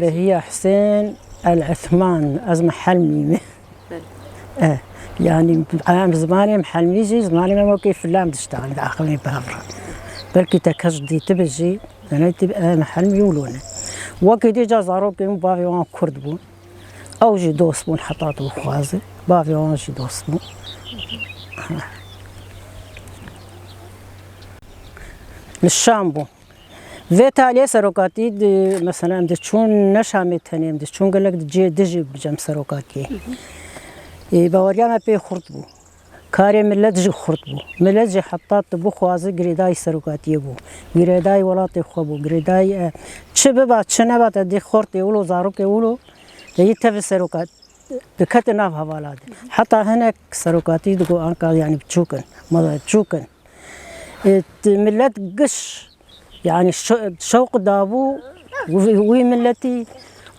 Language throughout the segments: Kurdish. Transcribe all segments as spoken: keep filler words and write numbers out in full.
Behiya Husên El Uthman, ez Mihelmî me. Eh, yanî em zimanê Mihelmî jî, zimanê me wekî filan diştan, daxilê bi hev re. Belkî te kes dîtibe jî, zanî tî, eh, Mihelmî wilo ne. Wekî dî ca zarokên min bavê wan Kurd bûn. Ew jî dost bûn heta tu bixwaze. Bavê wan jî dost bû. Li Şam bû. Vê taliyê serokatî di, mesela em diçûn ne Şamê tenê, em diçûn gelek di cihê dijî bi cem serokatiyê. Ê, baweriya me pê xurt bû. Karê milet jî xurt bû. Milet jî heta tu bixwaze girêdayî serokatiyê bû. Girêdayî welatê xwe bû. Girêdayî, e, çi biba, çi neba te dê xortê wilo, zarokê wilo, te yî tevî serokat-, dikete nav hevala de. Heta hinek serokatî digo anka, yanî biçûk in, mala biçûk in. E, t-, milet giş, yanî şe-, şewq dabû wî, wî miletî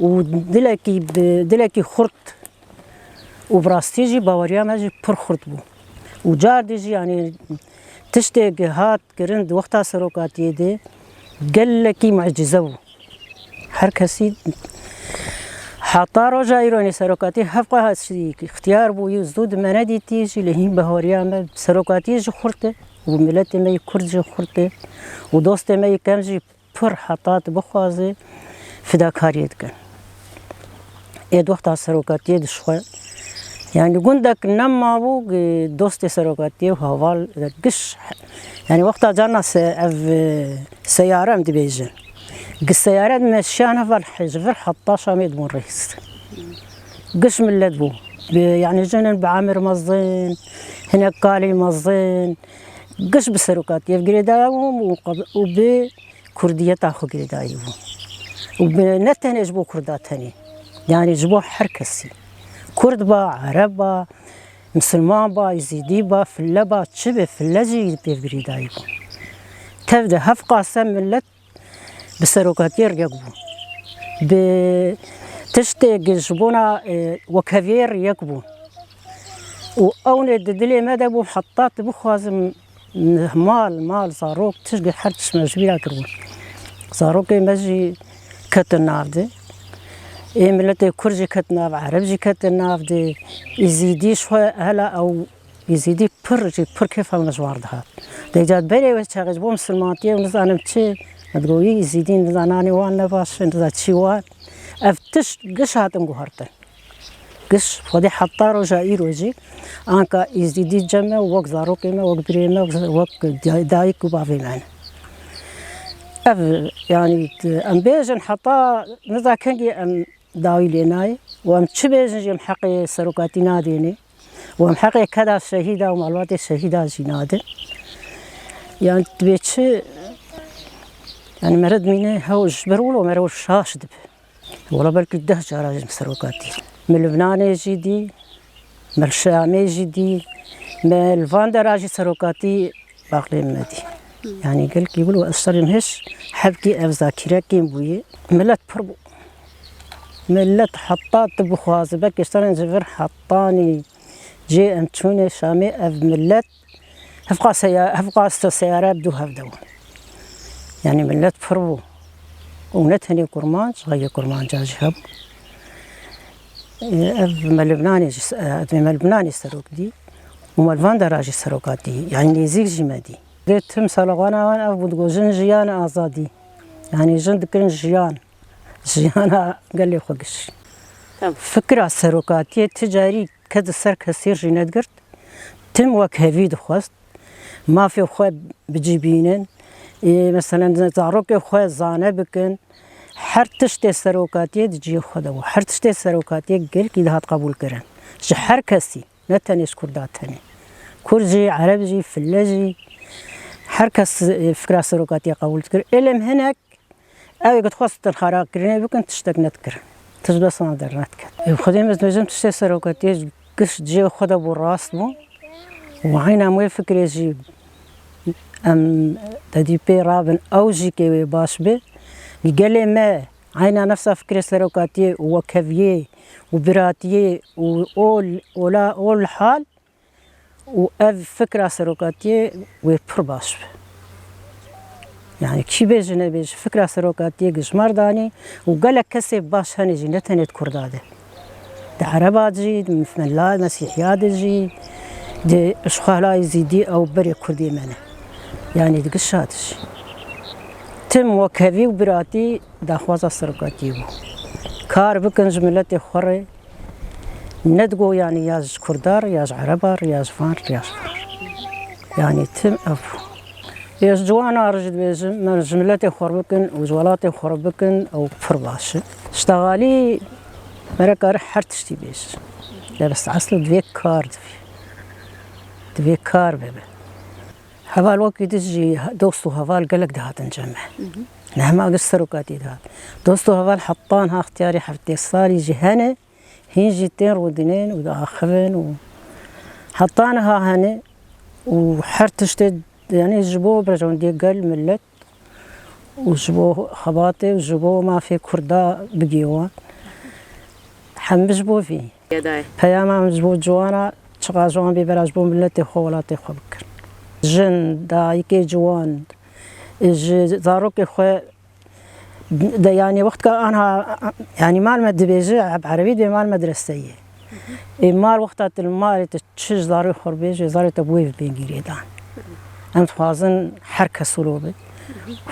û dilekî bi, dilekî xurt û bi rastî jî baweriya me jî pir xurt bû. Û cardî jî, yanî tiştê hat kirin di wexta serokatiyê de gelekî mucîze bû. Her kesî heta roja îronê serokatî hevqa ixtiyar bû, yî zû di me nedîtî jî, lê hîn baweriya me serokatiyê jî xurt e û miletê me yî Kurd jî xurt e û dostê me yî kem jî pir heta tu bixwaze fidakariyê dikin. Ê di wexta serokatiyê dişuxe. Yanî gundek nemabû, gi-, dostê serokatiyê û heval giş. Yanî wexta carna se-, ev, e, seyare em dibêjin. Gi seyare me şiyan heval he-, ji vir heta Şamê dibûn rêz. Giş millet bû. Bi, yanî jinin bi emir mezin, hinek kalî mezin. Giş bi serokatiyê girêdayî bû û qab-, û bi kurdiyeta xwe girêdayî bû. Û bi, ne tenê ji bo kurda tenê. Yanî ji bo her kesî. Kurd ba, ereb ba, misilman ba, îzîdî ba, fille ba, çi be, fille jî pê girêdayî bû. Tev de hevqase milet bi serokatiyê rêyek bû. Bi tiştê ji bona, e, wekheviyê rêyek bû. Û ewnê di dilê me de bû, heta tu bixwazim mal, mal, zarok, tişt, her tişt me ji bîra kiribû. Zarokê me jî ketin nav de. Ê miletê Kurd jî ketin nav, Ereb jî ketin nav de. Îzîdî ji xwe hela ew Êzîdî pir jî pir kêfa min ji wan re dihat. Dê ca berê wê çaxê ji bo misilmantiyê û nizanim çi, min digot, wî Êzîdî nizananê wan ne baş e, niza çî wan. Ev tişt giş hatin guhertin. Giş, Xwedê heta roja îro jî anka Êzîdî cem me, wek zarokê me, wek birê me, wek day-, dayik û bavê me ne. Ev, yanî, em bêjin heta niza kengî em dawî lê nayê û em çi bêjin jî em heqê serokatî nadênê. Û em heqê keda şehîda û malbatê şehîda jî nadin. Yan dibê çi, yani meriv dimîne hew ji ber wilo meriv şaş dibe. Wela belkî deh cara jî serokatî. Me Lubnanê jî dî, me Şamê jî dî, me li van dera jî serokatî baqlê me dî. Yani gelkî wilo ez şerîm hiş hebkî ev zakîrekên bûye. Milet pir bû. Milet heta tu bixwaze, belkî şerên ji vir hetanî. Cê em çûne Şamê ev milet hevqa seya-, hevqa se-, seyare bi dû hev de bû. Yanî milet pir bû. Û ne tenê kurmanc, xeyê kurmanca jî hebû. Ev me Lubnanê jî se-, ev me Lubnanê serok dî. Û me li van dera jî serokatî. Yanî nêzîk jî me dî. Dê tim saloxana wan ev bû, digot, jin jiyan azadî. Yanî jin dikirin jiyan. Jiyana gelê xwe giş. Tamam. Fikra serokatiyê ti carî kes di ser kesî jî nedigirt. Tim wek hevî dixwest. Mafê xwe bi cî bînin. Ê, meselen, zarokê xwe zane bikin. Her tiştê serokatiyê di cihê xwe de bû. Her tiştê serokatiyê gelkî dihat qebûl kirin. Ji her kesî. Ne tenê ji Kurda tenê. Kurd jî, Ereb jî, Fille jî, her kes, e, fikra serokatiyê qebûl dikir. Ê lê em hinek, ew ê ku dixwest tenxarakirinê bikin, tiştek nedikirin. Tişt dest wan dernediket. Ê Xwedê min dibêjim tiştê serokatiyê giş cihê xwe de bû, rast bû. Û eyna em wê fikrê jî em tedî pê rabin, ew jî kê wê baş be. Gelê me eyna nefsa fikrê serokatiyê û wekheviyê û biratiyê û ol, ola, ol hal û ev fikra serokatiyê wê pir baş be. Yani kî bêje nebêje, fikra serokatiyê gijmar danî û gelek kesê baş hene jî, ne tenê di Kurda de. Di Ereba de jî, di Mela Mesîhiya de jî, di ji xwe hela Êzîdî ew berê Kurdê me ne. Yani di gişa de jî. Tim wekhevî û biratî daxwaza serokatiyê bû. Kar bikin ji miletê xwe re, ne digo yani ya ji Kurda re, ya ji Ereba re, ya ji van re, ya ji van re. Yani tim ev bû. Ê ji ciwana re jî dibêjim, me ji miletê xwe re bikin û ji welatê xwe re bikin, ew pir baş e. Ştaxalî me re kare her tiştî bêje. Lê bes eslê divê kar divê. Divê kar bibe. Heval wekî din jî dost û heval gelek dihatin cem me. Ne hema giş serokatî dihat. Dost û heval heta niha extiyarê heftê salî jî hene. Hîn jî tên rûdinên û diaxivin û heta niha hene û her tiştê, yani ji bo berjewendiyê gel, milet û ji bo xebatê û ji bo mafê Kurda bigihê wan. Hemî ji bo vî. Peyama min ji bo ciwana, çiqas ji wan bê bera ji bo miletê xwe, welatê xwe bikin. Jin, dayikê ciwan, ji zarokê xwe de, yani wextka anha, yani mal me dibêje, eb erebî dibê mal medrese ye. Ê mal wexta tu li malê tu çi ji zarokê xwe re bêje, zarê te bi wê ve bên gîrêdan. Em dixwazin her kes wilo be.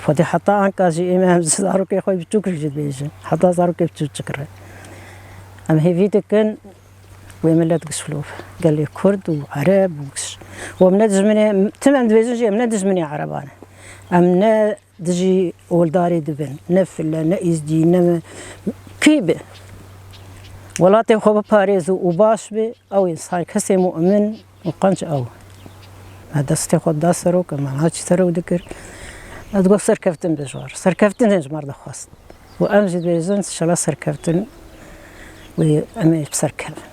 Xwedê heta anka jî ê me em ji zarokê xwe biçûk re jî dibêjin. Heta zarokê biçûçik re. Em hêvî dikin wê milet giş wilo be. Gelê Kurd û Ereb û giş. Û em ne dijminê, tim em dibêjin jî em ne dijminê Ereban in. Em ne dijî oldarê dibin. Ne file, ne îzdî, ne me-, kî be. Welatê xwe biparêze û baş be, ew insan, kesê mu'min û qenc ew. Me destê xwe da serok, me naçî serok dikir. Ez digot serkeftin be ji war. Serkeftin hên ji mar dixwest. Û em jî dibêjin, inşallah serkeftin wê em ê bi ser kevin.